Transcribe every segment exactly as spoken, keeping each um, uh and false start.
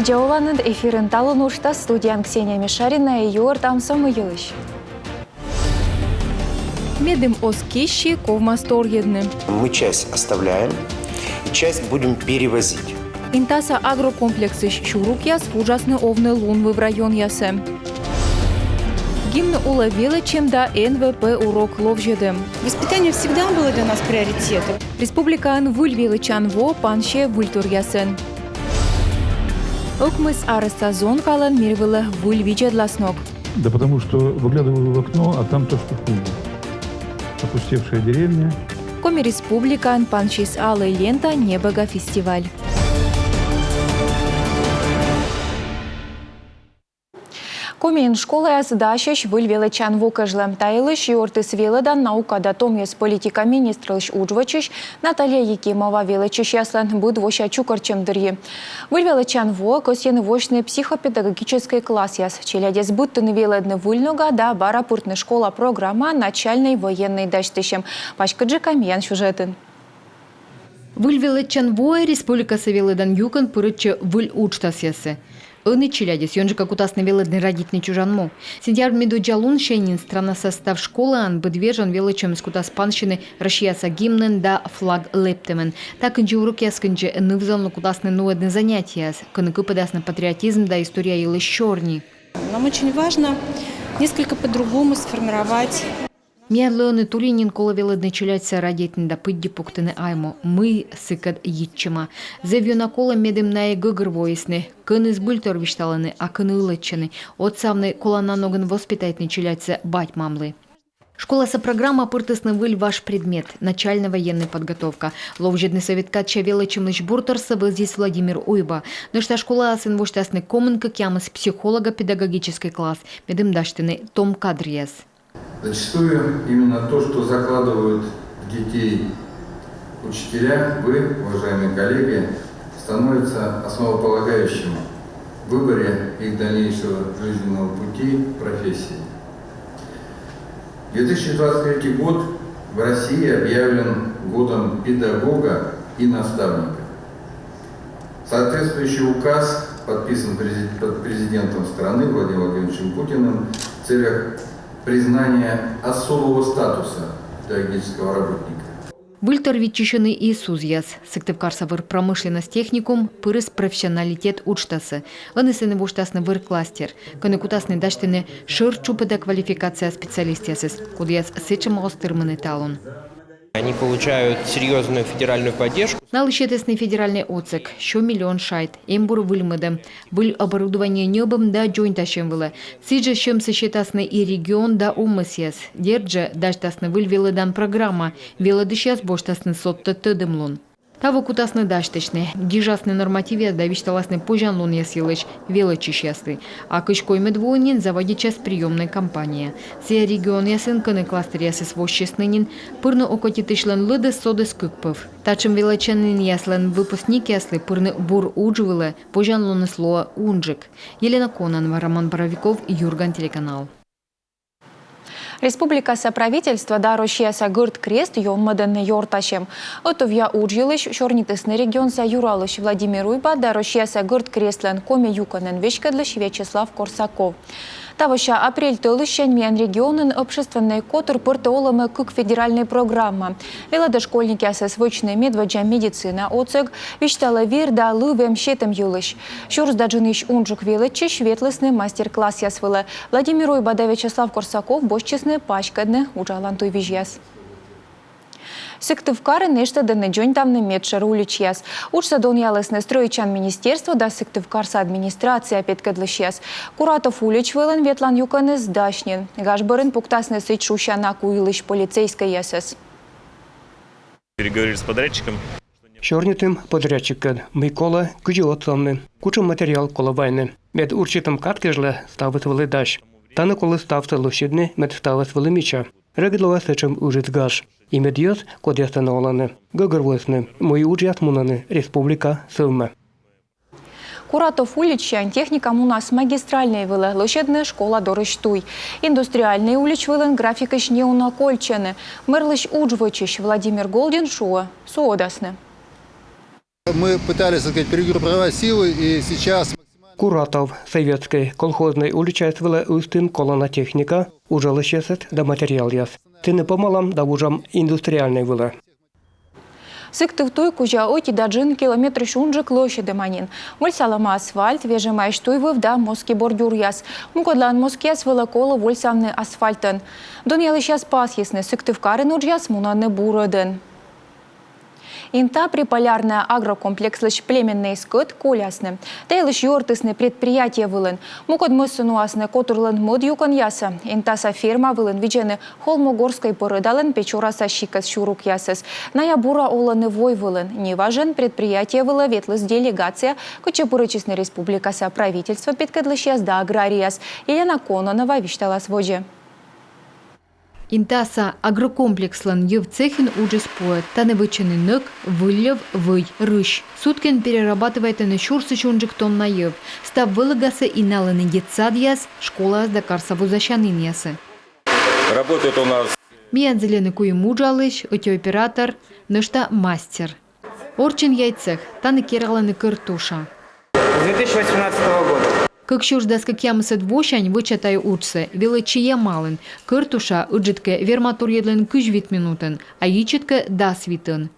Видза оланныд! Эфирын «Талун» уджтас, студияын Ксения Мишарина. И юӧртам со мый йылысь. Медым оз кисьы, ковмас торйӧдны. Мы часть оставляем, и часть будем перевозить. Интаса агрокомплексысь сюрукъяс вуджасны овны лунвыв районъясӧ. Гимн улӧ велӧдчӧм да НВП урок ловзьӧдӧм. Воспитание всегда было для нас приоритетом. Республикаын выль велӧдчан во пансьӧ выльторъясӧн. Ӧкмыс арӧса зонкалӧн мир вылӧ выль видзӧдласног. Да потому что выглядываю в окно, а там то, что помню. Опустевшая деревня. Коми Республикаын пансис «Алые ленты» небӧгъя фестиваль. Комиын школаяс дасьӧсь выль велӧдчан во кежлӧ. Та йылысь юӧртіс велӧдан, наука да томъяс политика министрлысь удж вӧчысь Наталья Якимова велӧдчысьяслӧн быд вося чукӧртчӧм дырйи. Выль велӧдчан воӧ кӧсйӧны восьтыны психопедагогическӧй классъяс. Челядьӧс быдтыны велӧдны выль ногӧн да бара пыртны школа программаӧ начальнӧй военнӧй дасьтысьӧм. Паськыдджыка миян сюжетын. Выль велӧдчан воӧ республикаса велӧдан юкӧн пырӧдчӧ выль уджтасъясӧ. Ӧні челядьӧс ёнджыка кутасны велӧдны радейтны чужан му. Сентябрь медводдза лунсянь нин странаса став школаын быд вежон велӧдчӧмыс кутас пансьыны Россияса гимнӧн да флаг лэптӧмӧн. Та кындзи урокъяс кындзи ныв-зонлы кутасны нуӧдны занятиеяс, кӧні кыпӧдасны патриотизм да история йылысь сёрни. Нам очень важно несколько по-другому сформировать. Миян лоӧны турин нин колӧ велӧдны челядьсӧ радейтны да пыдди пуктыны айму, мый сыкӧд йитчӧма. Зэв ёна колӧ, медым найӧ гӧгӧрвоисны, кӧні збыльтор висьталӧны, а кӧні ылӧдчӧны. Отсавны колана ногӧн воспитайтны челядьсӧ бать-мамлы. Школаса программаӧ пыртісны выль важ предмет — начальнӧй военнӧй подготовка. Ловзьӧдны сӧвет кадся велӧдчӧмлысь бурторсӧ вӧзйис Владимир Уйба. Нӧшта школаясын восьтасны комын кӧкъямыс психолого-педагогическӧй класс, медым дасьтыны том кадръяс. Зачастую именно то, что закладывают в детей учителя, вы, уважаемые коллеги, становится основополагающим в выборе их дальнейшего жизненного пути, профессии. Две тысячи двадцать третий год в России объявлен годом педагога и наставника. Соответствующий указ подписан прези-, под президентом страны Владимиром Владимировичем Путиным в целях признания особого статуса педагогического работника. Выльтор виччысьӧны и сузъяс. Сыктывкарса вӧр промышленность техникум пырис профессионалитет уджтасӧ. Ӧні сэні восьтасны вӧр кластер, кӧні кутасны дасьтыны шӧр тшупӧда квалификация специалистъясӧс, кодъяс сэтшӧма оз тырмыны талун. Они получают серьёзную федеральную поддержку. Налы сетісны федеральнӧй отсӧг, сё миллион шайт, эмбур выльмӧдӧм, выль оборудование ньӧбӧм да дзоньтасьӧм вылӧ. Сідзжӧ сьӧмсӧ сетасны и регион да омӧсъяс. Дерт жӧ, дасьтасны выль велӧдан программа, велӧдысьяс босьтасны содтӧд тӧдӧмлун. Таво кутасны дасьтысьны, гижасны нормативъяс да висьталасны позянлунъяс йылысь велӧдчысьяслы. А кызь коймӧд воын нин заводитчас приёмнӧй кампания. Сійӧ регионъясын, кӧні кластеръясыс воссисны нин, пырны окотитысьлӧн лыдыс содіс кык пӧв. Татшӧм велӧдчанінъяслӧн выпускникъяслы пырны бур удж вылӧ позянлуныс лоӧ унджык. Елена Кононова, Роман Боровиков, «Юрган» телеканал. Республикаса правительство да Россияса Гӧрд Крест ёнмӧдӧны ёртасьӧм. Ӧтувъя удж йылысь сёрнитісны регионса юралысь Владимир Уйба да Россияса Гӧрд Крестлӧн Коми юкӧнӧн веськӧдлысь Вячеслав Корсаков. Тавося апрель тӧлысьсянь миян регионын общественнӧй котыр пыртӧ олӧмӧ кык федеральнӧй программа. Велӧдӧ школьникъясӧс вӧчны медводдза медицина отсӧг, висьталӧ вир да лыв эм сетӧм йылысь. Сюрс да джынйысь унджык велӧдчысь ветлісны мастер-классъяс вылӧ. Владимир Уйба да Вячеслав Корсаков босьтчисны паськӧдны уджалан туйвизьяс. Сыктывкарын эштӧдӧны дзоньтавны медшӧр уличьяс. Уджсӧ донъялісны стрӧитчан министерство да Сыктывкарса администрация петкӧдлысьяс. Куратов улич вылын ветлан юкӧныс дась нин. Гаж бӧрын пуктасны сідз шусяна ку йылысь полицейскӧйясӧс. Переговорили с подрядчиком. Сёрнитім подрядчиккӧд, мый колӧ, кыдзи отсавны, кутшӧм материал колӧ вайны. Мед урчитӧм кад кежлӧ ставыс вӧлі дась. Тані колӧ ставсӧ лӧсьӧдны, мед ставыс вӧлі мича. Регыд лоас сэтшӧм ыджыд гаж. И мед йӧз, кодъяс тані олӧны, гӧгӧрвоисны, мый уджъяс мунӧны республика сӧвмӧ. Куратов уличсянь техника мунас Магистральнӧй вылӧ лӧсьӧдны школа дорысь туй. Индустриальнӧй улич вылын графикысь неуна кольччӧны. Мэрлысь удж вӧчысь Владимир Голдин шуӧ: суӧдасны. Мы пытались, так сказать, перегруппировать силы, и сейчас Куратов. Советскӧй, Колхознӧй уличаяс вылӧ ыстім колана техника, уджалысьясӧс да материалъяс. Сэні помалам да вуджам индустриальнӧй вылӧ. Сыктыв туй кузя ӧти да джын километрысь унджык лӧсьӧдӧма нин. Вольсалӧма асфальт, вежӧмаӧсь туйвыв да мостки бордюръяс. Мукӧдлаын мосткияс вылӧ колӧ вольсавны асфальтӧн. Донъялысьяс пасйисны, Сыктывкарын уджъяс мунӧны бур ӧдӧн. Инта приполярная агрокомплекслысь племеннӧй скӧт колясны. Та йылысь юӧртісны предприятие вылын. Мукӧд мӧссӧ нуасны котырлӧн мӧд юкӧнъясӧ. Интаса ферма вылын видзӧны Холмогорскӧй пӧрӧдалӧн Печораса сикас сюрукъясӧс. Найӧ бура олӧны войвылын. Неважӧн предприятие вылӧ ветліс делегация, кытчӧ пырӧдчисны республикаса правительство петкӧдлысьяс да аграрийяс. Елена Кононова висьталас водзӧ. Интаса агрокомплекслӧн йӧв цехын уджыс пуӧ. Тані вӧчӧны нӧк, выль йӧв, вӧй, рысь. Суткӧн перерабатывайтӧны сюрсысь унджык тонна йӧв. Став вӧлӧгасӧ иналӧны детсадъяс, школаяс да карса вузасянінъясӧ. Работает у нас. Миян зільӧны куим уджалысь, ӧти оператор, нӧшта мастер. Орччӧн яй цех, тані кералӧны кӧртуша. С две тысячи восемнадцатого года. Кык сюрс дас кӧкъямысӧд восянь вӧча тайӧ уджсӧ, велӧдчи Ямалын. Кӧртуша ыджыд кӧ, верма торйӧдлыны кызь вит минутӧн, а ичӧт кӧ, дас витӧн.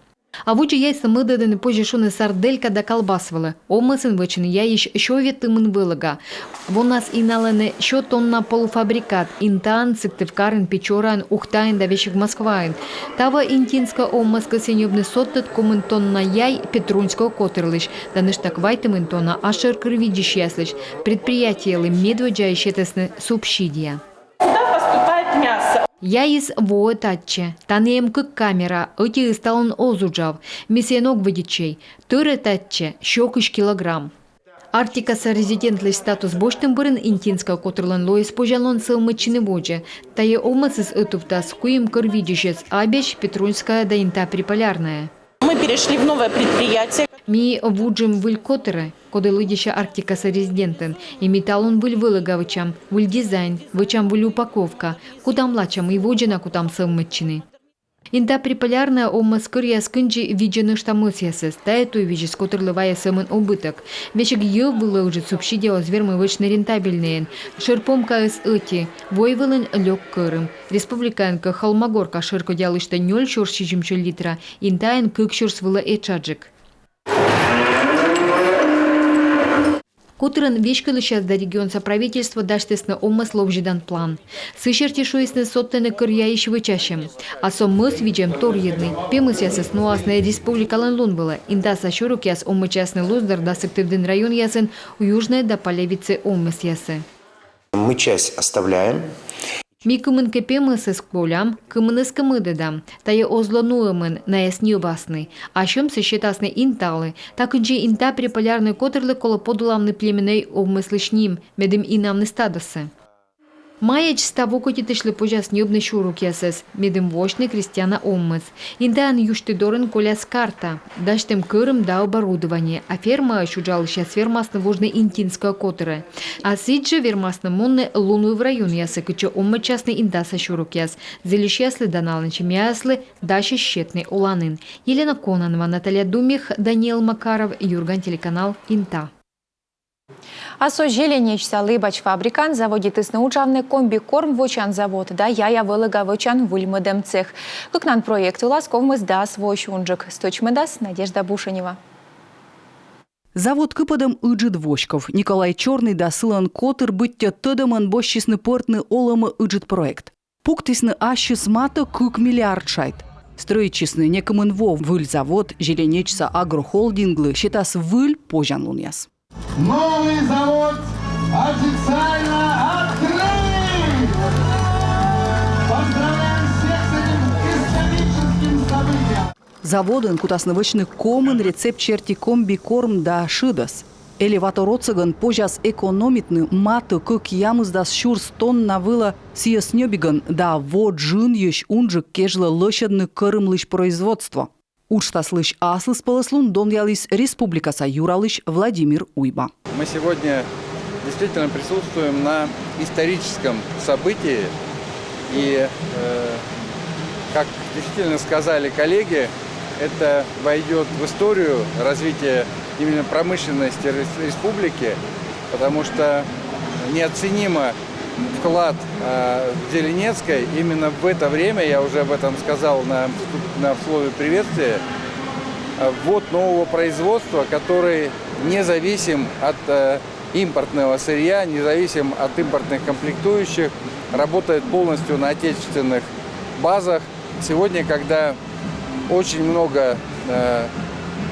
А водзӧ яйсӧ мӧдӧдны, позьӧ шуны, сарделька да колбас вылӧ. Овмӧсын вӧчны яйысь сё ветымын вӧлӧга. Вонас иналӧны сё тонна полуфабрикат Интаын, Сыктывкарын, Печораын, Ухтаын да весиг Москваын. Таво интинскӧй овмӧс кӧсйӧ ньӧбны содтӧд комын тонна яй Петруньскӧй котырлысь да нӧшта квайтымын тонна ашӧр кӧр видзысьяслысь. Предприятиелы медводдзаысь сетісны субсидия. Сюда поступает мясо. Яйыс воӧ татчӧ. Тані эм кык камера, ӧтиыс талун оз уджав. Ми сійӧн ог вӧдитчӧй. Тӧрӧ татчӧ сё кызь килограмм. Арктикаса резидентлысь статус босьтӧм бӧрын интинскӧй котырлӧн лоис позянлун сӧвмӧдчыны водзӧ. Тайӧ овмӧсыс ӧтувтас куим кӧр видзысьӧс: Абезь, Петруньская да Инта Приполярная. Мы перешли в новое предприятие. Ми вуджим выль котырӧ, коді лыддьыссьӧ Арктикаса резидентӧн, и ми талун выль вӧлӧга вӧчам, выль дизайн, вӧчам выль упаковка, кутам лача, мый водзӧ на кутам сӧвмӧдчыны. Инта Приполярная овмӧс кӧръяс кындзи видзӧ нӧшта мӧсъясӧс. Тайӧ туйвизьыс котырлы вайӧ сӧмын убыток. Весиг йӧв вылӧ ыджыд субсидия оз вермы вӧчны рентабельнӧйӧн. Шӧр помкаыс ӧти, войвылын лёк кӧрым. Республикаын кӧ Холмогорка шӧркодьялысь нёль сюрс сизимсё литра, Интаын кык сюрс вылӧ этшаджык. Котырӧн веськӧдлысьяс да регионса правительство дасьтісны овмӧс ловзьӧдан план. Сы серти шуисны содтӧны кӧр яйысь вӧчасьӧм. А со мӧс видзӧм торйӧдны. Пемӧсъясӧс нуасны республикалӧн лун вылӧ. Интаса сюрукъяс овмӧдчасны Луздор да Сыктывдін районъясын Южнӧй да Полевицӧй овмӧсъясӧ. Мы часть оставляем. Ми кымынкӧ пемӧсӧс колям, кымынӧс кӧ мӧдӧдам. Тайӧ оз ло нуӧмӧн, найӧс ньӧбасны. А сьӧмсӧ сетасны Инталы. Та кындзи Инта Приполярнӧй котырлы колӧ подулавны племеннӧй овмӧслысь ним, медым инавны стадосӧ. Майӧдз став окотитысьлы позяс ньӧбны сюрукъясӧс, медым восьтны крестьяна овмӧс. Интаын Юсьті дорын коляс карта. Дасьтӧм кӧрым да оборудование. А фермаысь уджалысьяс вермасны вуджны Интинскӧй котырӧ. А сідзжӧ вермасны мунны лунвыв районъясӧ, кытчӧ овмӧдчасны Интаса сюрукъяс. Зільысьяслы да налӧн семьяяслы дасьӧсь сетны оланін. Елена Кононова, Наталья Думих, Даниил Макаров, «Юрган» телеканал, Инта. А со Зеленечса лэбач фабрикаын заводитісны уджавны комбикорм вӧчан завод да яя вӧлӧга вӧчан выльмӧдӧм цех. Кыкнан проект вылас ковмис дас воысь унджык. Стӧчмӧдас Надежда Бушенева. Завод кыпӧдӧм ыджыд воськов. Николай Чёрный да сылӧн котыр быттьӧ тӧдӧмӧн босьтчисны пӧртны олӧмӧ ыджыд проект. Пуктісны ассьыс матӧ кык миллиард шайт. Стрӧитчисны некымын во выль завод. Зеленечса агрохолдинглы сетас выль позянлунъяс. Новый завод официально открыт! Поздравляем всех с этим историческим событием! Заводын кутасны вӧчны комын рецепт серти комбикорм да шыдӧс. Элеватор отсӧгӧн позяс экономитны матӧ кӧкъямысдас сюрс тонна вылӧ сійӧс ньӧбигӧн да во джынйысь унджык кежлӧ лӧсьӧдны кӧрымлысь производство. Уджтаслысь аслыспӧлӧслун донъяліс республикаса юралысь Владимир Уйба. Мы сегодня действительно присутствуем на историческом событии. И, э, как действительно сказали коллеги, это войдет в историю развития именно промышленности рес-, республики. Потому что неоценимо вклад э, в Зеленецкой именно в это время, я уже об этом сказал на, на слове приветствия, э, ввод нового производства, который независим от э, импортного сырья, независим от импортных комплектующих, работает полностью на отечественных базах. Сегодня, когда очень много э,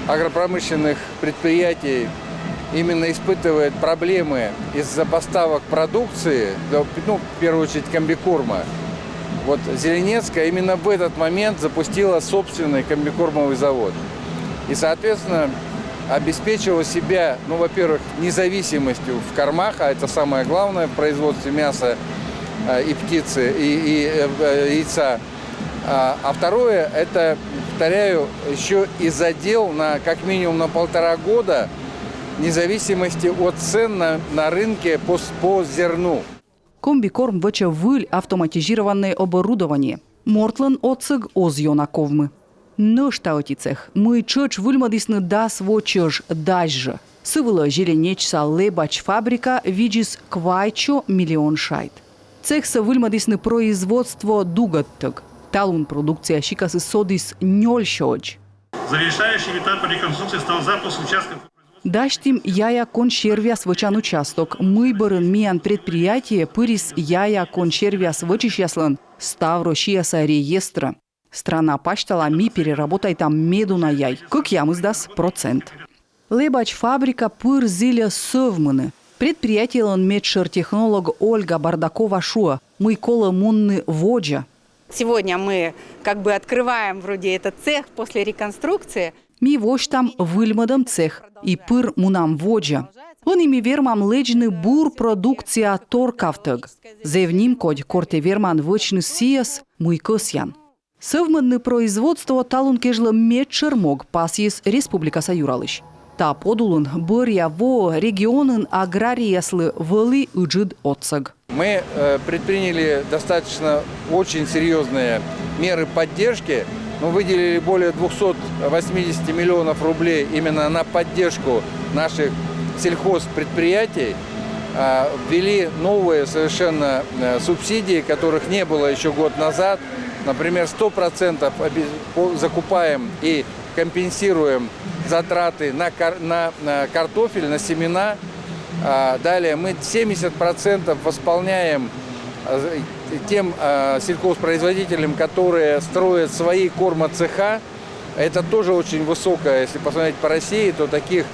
агропромышленных предприятий именно испытывает проблемы из-за поставок продукции, ну, в первую очередь комбикорма, вот Зеленецкая именно в этот момент запустила собственный комбикормовый завод. И, соответственно, обеспечила себя, ну, во-первых, независимостью в кормах, а это самое главное в производстве мяса э, и птицы, и, и э, яйца. А, а второе, это, повторяю, еще и задел на как минимум на полтора года независимости от цен на, на рынке по, по зерну. Комбикорм вӧчӧ выль автоматизированнӧй оборудование. Мортлӧн отсӧг оз ёна ковмы. Нӧшта ӧти цех, мый тшӧтш выльмӧдісны дас во чӧж дась жӧ. Сы вылӧ Зеленечса лэбач фабрика видзис квайтсё миллион шайт. Цехсӧ выльмӧдісны производство дугӧдтӧг. Талун продукция сикасыс содіс нёль сёӧдз. Завершающим этапом реконструкции стал запуск участков. Дасьтім яя консервъяс вӧчан участок, мый бӧрын миян предприятие пырис яя консервъяс вӧчысьяслӧн Ставроссияса реестрӧ. Страна пасьтала ми переработайтам медуна яй, кӧкъямысдас процент. Лэбач фабрика пыр зільӧ сӧвмыны. Предприятиелӧн медшӧр технолог Ольга Бардакова шуӧ, мый колӧ мунны водзӧ. Сегодня мы как бы открываем вроде этот цех после реконструкции. Ми восьтам выльмӧдӧм цех и пыр мунам водзӧ. Ӧні ми вермам лэдзны бур продукция торкавтӧг. Зэв нимкодь, кор тэ верман вӧчны сійӧс, мый кӧсъян. Сӧвмӧдны производство талун кежлӧ медшӧр мог, пасйис республикаса юралысь. Та подулын бӧръя воӧ регионын аграрийяслы вӧлі ыджыд отсӧг. Мы э, предприняли достаточно очень серьезные меры поддержки. Мы выделили более двухсот восьмидесяти миллионов рублей именно на поддержку наших сельхозпредприятий. Э, ввели новые совершенно э, субсидии, которых не было еще год назад. Например, сто процентов обе- по- закупаем и компенсируем затраты на, кар- на, на картофель, на семена. А, далее мы семьдесят процентов восполняем а, тем а, сельхозпроизводителям, которые строят свои кормоцеха. Это тоже очень высокое, если посмотреть по России, то таких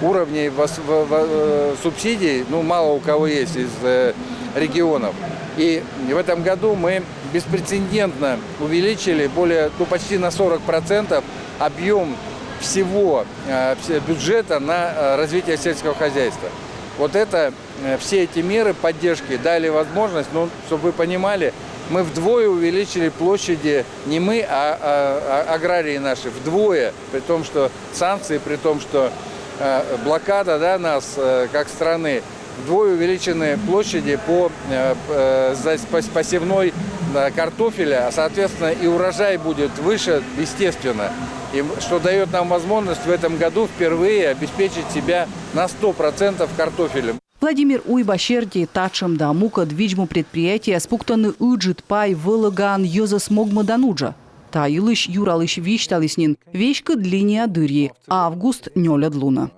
уровней вос- в- в- э, субсидий, ну, мало у кого есть из э, регионов. И в этом году мы беспрецедентно увеличили более, ну, почти на сорок процентов объем всего э, вс- бюджета на э, развитие сельского хозяйства. Вот это, э, все эти меры поддержки дали возможность, ну, чтобы вы понимали, мы вдвое увеличили площади, не мы, а, а- а- аграрии наши, вдвое, при том, что санкции, при том, что э, блокада, да, нас э, как страны, вдвое увеличены площади по, э, п- э, за- пос- посевной э, картофеля, а, соответственно, и урожай будет выше, естественно. И м- что дает нам возможность в этом году впервые обеспечить себя на сто процентов картофелем. Владимир Уйба серти, татшӧм да мукӧд видз-му предприятиеяс пуктӧны ыджыд пай вӧлӧгаӧн йӧзӧс могмӧдан уджӧ. Та йылысь юралысь висьталіс нин веськыд линия дырйи август нёльӧд лунӧ.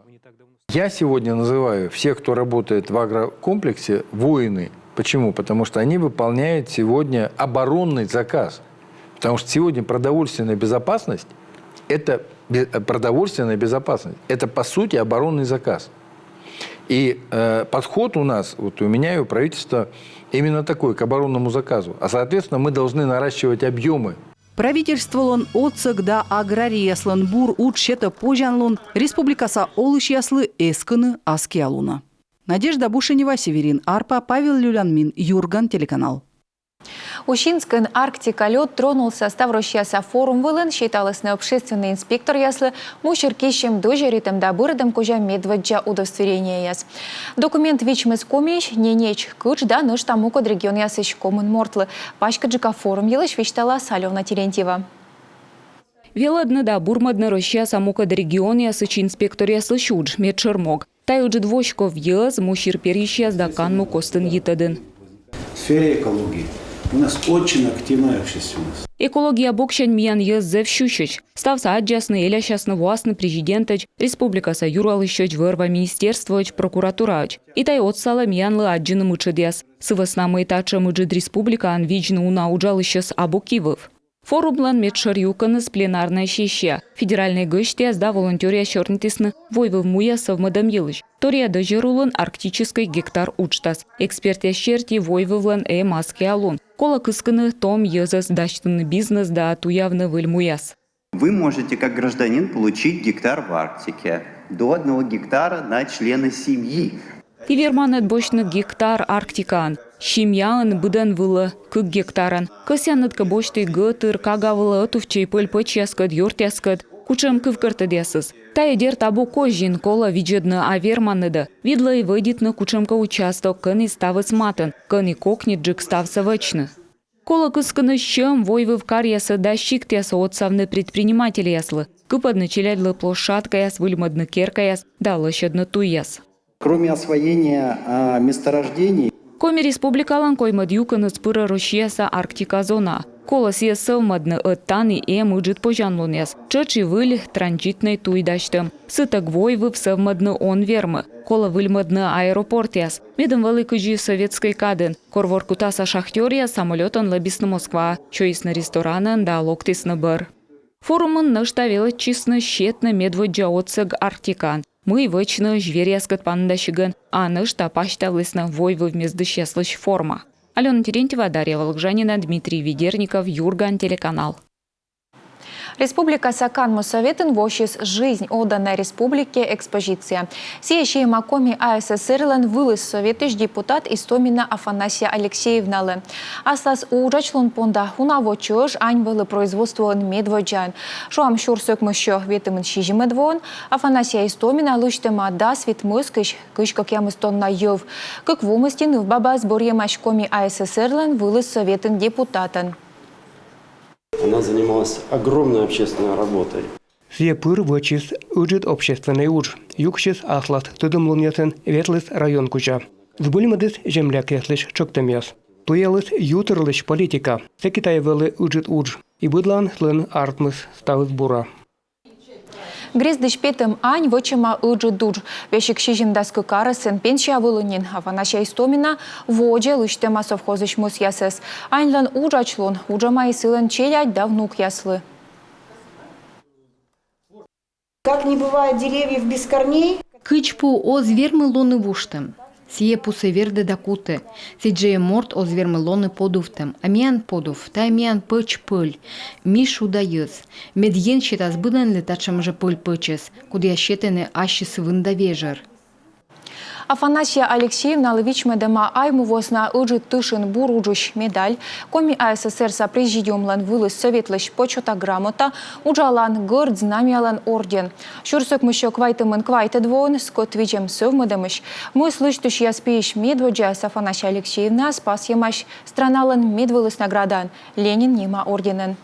Я сегодня называю всех, кто работает в агрокомплексе, воины. Почему? Потому что они выполняют сегодня оборонный заказ. Потому что сегодня продовольственная безопасность – это бе- продовольственная безопасность. Это, по сути, оборонный заказ. И э, подход у нас, вот у меня и у правительства, именно такой к оборонному заказу. А, соответственно, мы должны наращивать объемы. Правительстволӧн отсӧг да аграрийяслӧн бур удж сетӧ позянлун республикаса олысьяслы эскыны аскиа лунӧ. Надежда Бушенева, Северин Арпа, Павел Люлянмин, Юрган телеканал. Усинскын «Арктика. Лёд тронулся» ставроссияса форум вылын сеталісны общественнӧй инспекторъяслы мусир киссьӧм, дӧзьӧритӧм да бырӧдӧм кузя медводдза удостоверениеяс. Документ вичмис Комиысь, Ненеч, Кытш да нӧшта мукӧд регионъясысь комын мортлы. Паськыдджыка форум йылысь висьталас Алёна Терентьева. Велӧдны да бурмӧдны Россияса мукӧд регионъясысь инспекторъяслысь удж — медшӧр мог. Тайӧ ыджыд воськов йӧз, му сир перйысьяс да канму костын йитӧдын. В сфере экологии у нас очень активная общественность. Экология боксянь миян йӧз зэв сюсьысь. Ставсӧ аддзасны, элясясны, воасны президентӧдз, республикаса юралысьӧдз, вӧр-ва министерствоӧдз, прокуратураӧдз. И тайӧ отсалӧ миянлы аддзыны мытшӧдъяс. Сы вӧсна мый татшӧм ыджыд республикаын видзны уна уджалысьӧс абу кивыв. Форумлӧн медшӧр юкӧныс — пленарная сессия. Федеральнӧй гӧсьтъяс да волонтёръяс сёрнитісны войвыв муяс сӧвмӧдӧм йылысь. Торъя дӧзьӧр улын арктическӧй гектар уджтас. Экспертъяс серти, войвывлӧн эм аскиа лун. Колӧ кыскыны том йӧзӧс, дасьтыны бизнес да туявны выль муяс. Вы можете как гражданин получить гектар в Арктике, до одного гектара на члена семьи. Ті верманныд босьтны гектар Арктикаын. Семьяын быдӧн вылӧ кык гектарӧн. Кӧсъянныд кӧ босьтны гӧтыр, кага вылӧ ӧтувтчӧй пӧль-пӧчьяскӧд, ёртъяскӧд кутшӧм кывкӧртӧдъясыс. Тайӧ, дерт, абу козин, колӧ видзӧдны ӧд верманныдӧ. Видлӧй вӧдитны кутшӧмкӧ участок, кӧні ставыс матын, кӧні кокньыдджык ставсӧ вӧчны. Колӧ кыскыны сьӧм войвыв каръясӧ да сиктъясӧ отсавны предпринимательяслы, кыпӧдны челядьлы площадкаяс, выльмӧдны керкаяс да лӧсьӧдны туйяс. Кроме освоения, а, месторождений. Коми Республикалӧн коймӧд юкӧныс пырӧ Россияса Арктика зонаӧ. Колӧ сійӧс сӧвмӧдны, ӧд тані эм ыджыд позянлунъяс. Тшӧтш и выль транзитнӧй туй дасьтӧм. Сытӧг войвыв сӧвмӧдны он вермы. Колӧ выльмӧдны аэропортъяс. Медым вӧлі кыдзи Сӧветскӧй кадын. Кор воркутаса шахтёръяс самолётӧн лэбисны Москваӧ, сёйисны ресторанын да локтісны бӧр. Форумын нӧшта велӧдчисны сетны медводдза отсӧг Арктикаын, мый вӧчны зверъяскӧд паныдасигӧн, а нӧшта пасьтавлісны войвыв мездысьяслысь форма. Алёна Терентьева, Дарья Вологжанина, Дмитрий Ведерников, «Юрган» телеканал. Республикаса канму сӧветын восис «Жизнь, отданная республике» экспозиция. Сійӧ сиӧма Коми А С С Р-лӧн вылыс сӧветысь депутат Истомина Афанасия Алексеевналы. Аслас уджачлун понда уна во чӧж ань вӧлі производствоын медводдзаӧн. Шуам, сюрс ӧкмыссё ветымын сизимӧд воын Афанасия Истомина лысьтӧма дас вит мӧскысь кызь кӧкъямыс тонна йӧв. Кык во мысти нывбабаыс бӧрйӧмаӧсь Коми А С С Р-лӧн вылыс сӧветын депутатӧн. Она занималась огромной общественной работой. Сійӧ пыр вӧчис ыджыд общественнӧй удж, юксис аслас тӧдӧмлунъясӧн, ветліс район кузя. Збыльмӧдіс землякъяслысь тшӧктӧмъяс. Туяліс ютырлысь политика. Сэки тайӧ вӧлі ыджыд удж. И быдлаын сылӧн артмис ставыс бура. Грездысь петӧм ань вӧчӧма ыджыд удж. Весиг сизимдас кык арӧсӧн пенсия вылын нин Афанасия Истомина водзӧ лысьтӧма совхозысь мӧсъясӧс. Аньлӧн уджачлун уджӧма и сылӧн челядь да внукъяслы. Как не бывает деревьев без корней. Кыдз пу оз вермы лоны вуштӧм, сійӧ пусӧ вердӧ да кутӧ. Сідзжӧ и морт оз вермы лоны подувтӧм. А миян подув — тайӧ миян пӧч пӧль. Ми шуда йӧз. Мед Ен сетас быдӧнлы татшӧм жӧ пӧль-пӧчӧс, кодъяс сетӧны ассьыс вын да вежӧр. Афанасия Алексеевналы вичмӧдӧма Айму вӧсна Ыджыд тышын бур уджысь медаль, Коми А С С Р-са Президиумлӧн вылыс сӧветлысь почёта грамота, уджалан Гӧрд Знамялӧн орден. Сюрс ӧкмыссё квайтымын квайтӧд воын, скӧт видзӧм сӧвмӧдӧмысь, мӧс лысьтысьяс пиысь медводдзаыс Афанасия Алексеевнаӧс пасйӧмаӧсь страналӧн медвылыс наградаӧн, Ленин нима орденӧн.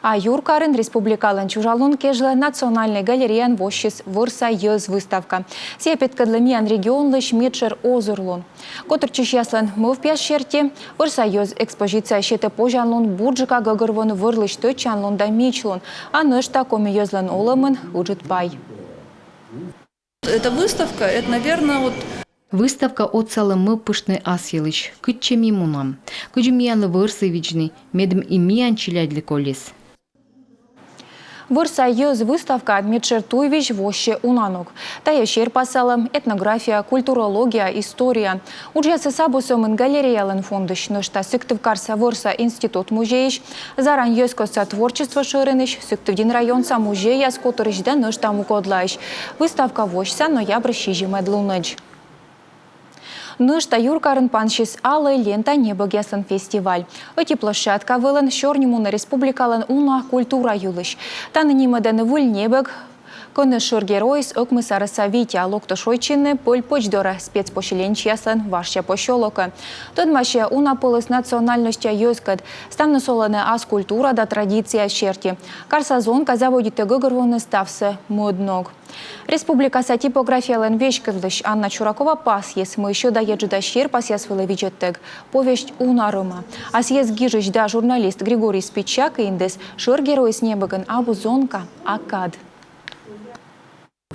А юркарын республикалӧн чужалун кежлӧ Национальнӧй галереяын воссис «Вӧрса йӧз» выставка. Сійӧ петкӧдлӧ миян регионлысь медшӧр озырлун. Котыртчысьяслӧн мӧвпъяс серти, «Вӧрса йӧз» экспозиция сетӧ позянлун бурджыка гӧгӧрвоны вӧрлысь тӧдчанлун да мичлун, а нӧшта коми йӧзлӧн олӧмын ыджыд пай. Эта выставка, это, наверное, вот... Выставка отсалӧ мӧвпыштны ас йылысь, кытчӧ ми мунам, кыдзи миянлы вӧрсӧ видзны, медым и миян челядьлы колис. «Вӧрса йӧз» выставка медшӧр туйвизь воссьӧ уна ног. Тайӧ серпасалӧм, этнография, культурология, история. Уджъясыс абу сӧмын галереялӧн фондысь, нӧшта Сыктывкарса вӧрса институт музейысь, зарань йӧзкостса творчество шӧринысь, Сыктывдін районса музейяс котырысь да нӧшта мукӧдлаысь. Выставка восьса ноябрь сизимӧд лунӧдз. Нӧшта юркарын пансис «Алӧй лента» небӧгъяслӧн фестиваль. Ӧти площадка вылын сёрни мунӧ республикалӧн уна культура йылысь. Тані нимӧдӧны выль небӧг Кӧні шӧр геройыс ӧкмыс арӧса Витя локтӧ шойччыны Пӧль-пӧч дорӧ, спецпосёленечьяслӧн важся посёлокӧ. Тӧдмасьӧ уна пӧлӧс национальностья йӧзкӧд. Ставныс олӧны ас культура да традицияяс серти. Карса зонка заводитӧ гӧгӧрвоны ставсӧ мӧд ног. Республикаса типографиялӧн веськӧдлысь Анна Чуракова пасйис, мый сьӧда еджыда серпасъяс вылӧ видзӧдтӧг повесть уна рӧма. А сійӧс гижысь да журналист Григорий Спичак индіс: шӧр геройыс небӧгын абу зонка, а кад.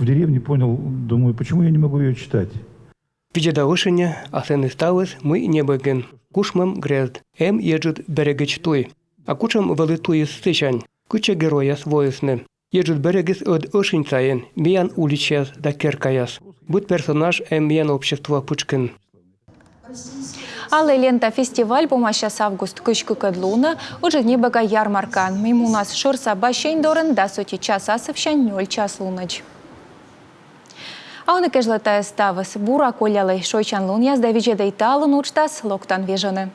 В деревне понял, думаю, почему я не могу ее читать. Видзӧда ӧшиньӧ, а сэні ставыс мый небӧгын. Кушмӧм грезд, эм еджыд берегысь туй. А кутшӧм вӧлі туйыс сысянь? Кытчӧ геройяс воисны? Еджыд берегыс ӧд ӧшинь сайын, миян уличаяс да керкаяс. Быд персонаж эм миян общество пытшкын. «Алая лента» фестиваль помасяс август кызь кыкӧд лунӧ Ыджыд небӧга ярмаркаын, мый мунас шӧрса бассейн дорын дас ӧти час асывсянь нёль час лунӧдз. А ӧні кежлӧ тайӧ ставыс. Бура коллялӧй, шойччан лунъяс да видзӧдӧй «Талун» уджтас. Локтан вежӧны.